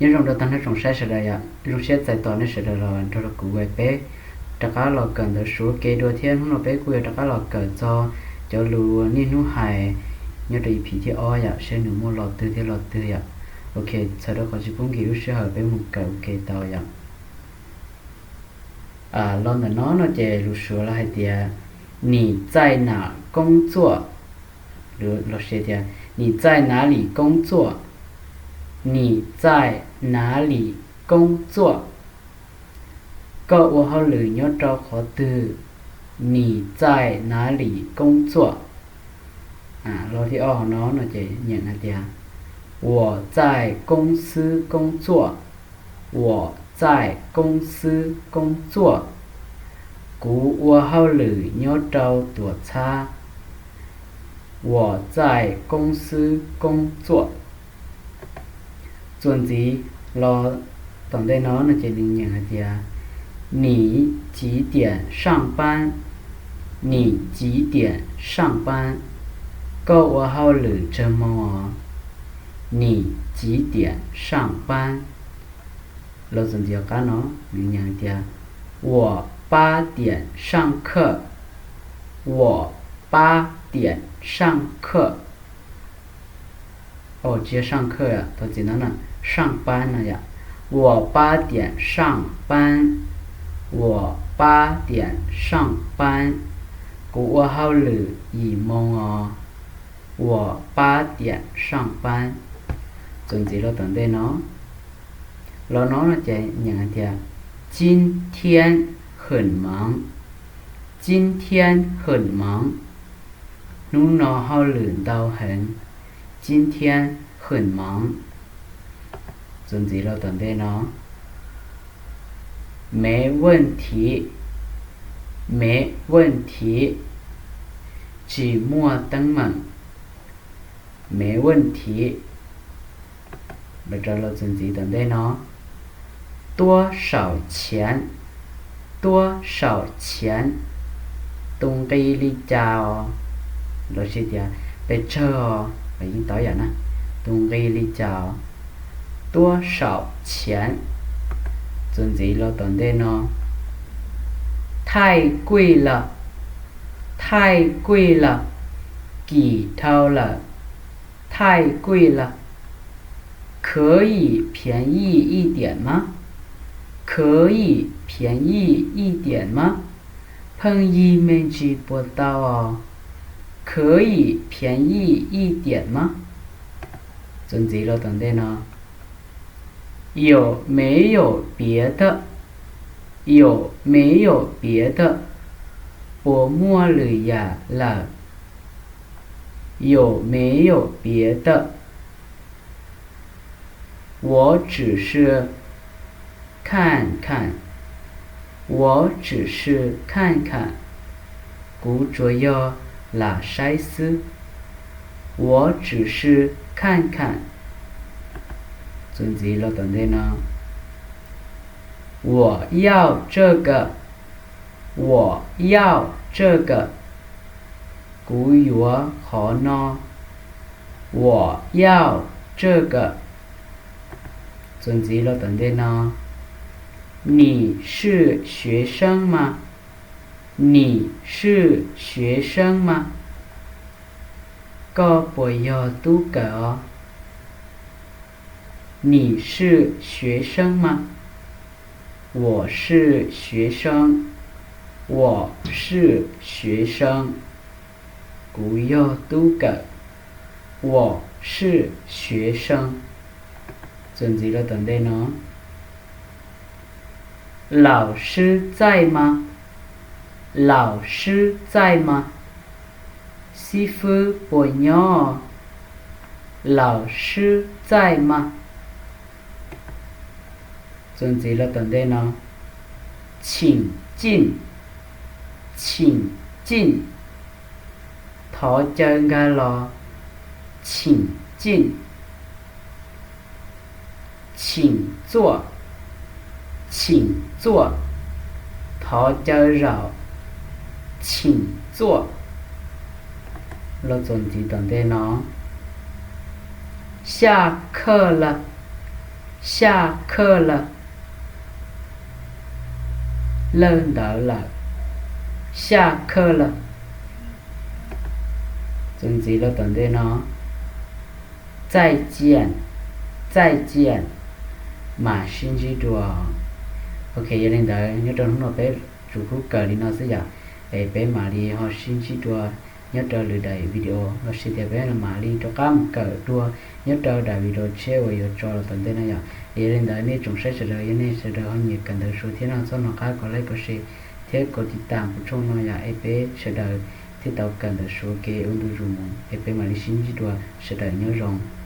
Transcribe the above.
Nyob zoo rau tag nrho tsoom saib sawv daws yom, zoo siab txais tos nej sawv daws los nrog rau kuv ua peb rov qab los kawm ntawv Suav ua ke dua thiab. Hnub no peb kuj yuav rov qab los kawm txog cov lus niaj hnub hais nyob rau ib phim thib ob yom, saib nws muaj lo twg thiab lo twg yom. Ok, txhawm rau qhov tsis pub nkim lub sij hawm, peb mus kawm ua ke tau yom. Los ntawm no no ces lus Suav lawv hais tias 你在哪工作? Los sis tias 你在哪里工作? 你在哪里工作? Koj ua hauj lwm nyob rau qhov twg? 你在哪里工作? Los thib ob hauv no no ces nyeem hais tias 我在公司工作. 我在公司工作. Kuv ua hauj lwm nyob rau tuam txhab. 我在公司工作. Txuas ntxiv los tom ntej no no ces nws nyeem hais tias 你几点上班? 你几点上班? Koj ua hauj lwm tsawg moo os? 你几点上班? Los txuas ntxiv qab no nws nyeem hais tias 我八点上课. 我八点上课. Tsis yog 上课, thov txim no na, 上班 no yom. 我八点上班. 我八点上班. Kuv ua hauj lwm yim moo os. 我八点上班. Txuas ntxiv los tom ntej no, los no no ces nyeem hais tias 今天很忙. 今天很忙. Hnub no hauj lwm ntau heev. 今天很忙. Txuas ntxiv los tom ntej no, 没问题. 没问题. Tsis muaj teeb meem. 没问题. Los txuas ntxiv tom ntej no, 多少钱? 多少钱? Tus nqi li cas os? Los sis tias pes tsawg os? Los yeej tau yam na, tus nqi li cas os? 多少钱? Txuas ntxiv los tom ntej no, 太贵了. 太贵了. Kim dhau lawm. 太贵了. 可以便宜一点吗? 可以便宜一点吗? Pheej yig me ntsis puas tau os? 可以便宜一点吗? Txuas ntxiv los tom ntej no, 有没有别的? 有没有别的? Puas muaj lwm yam lawm? 有没有别的? 我只是看看. 我只是看看. Kuv tsuas yog lam saib xwb. 我只是看看. Txuas ntxiv los tom ntej no, 我要这个. 我要这个. Kuv yuav qhov no. 我要这个. Txuas ntxiv los tom ntej no, 你是学生吗? 你是学生吗? Koj puas yog tub kawm os? 你是学生吗? 我是学生. 我是学生. Kuv yog tub kawm. 我是学生. Txuas ntxiv los tom ntej no, 老师在吗? 老师在吗? Xib fwb puas nyob? 老师在吗? Txuas ntxiv los tom ntej no, 请进. 请进. Thov caw nkag los. 请进. 请坐. 请坐. Thov caw zaum. 请坐. Los txuas ntxiv tom ntej no, 下课了.下课了, lig ntawd lawm. 下课了. Txuas ntxiv los tom ntej no, 再见, 再见, mam sib ntsib dua. Ok, yog li ntawd nyob rau hnub no peb tsuas kub kawm li no xwb yom, es peb mam li ho sib ntsib dua nyob rau lwm daim video lossis tias peb mam li rov qab mus kawm dua nyob rau daim video tshiab uas yuav tso los tom ntej no yom. Es yog li ntawd nej tsoom saib sawv daws, yog nej sawv daws ho nyiam kawm ntawv Suav thiab no txhob hnov qab kom like, kom share thiab kom tiv tam kuv tshooj no yom, es peb sawv daws thiaj tau kawm ntawv Suav kev ua ntu zus mus, es peb mam li sib ntsib dua, sawv daws nyob zoo.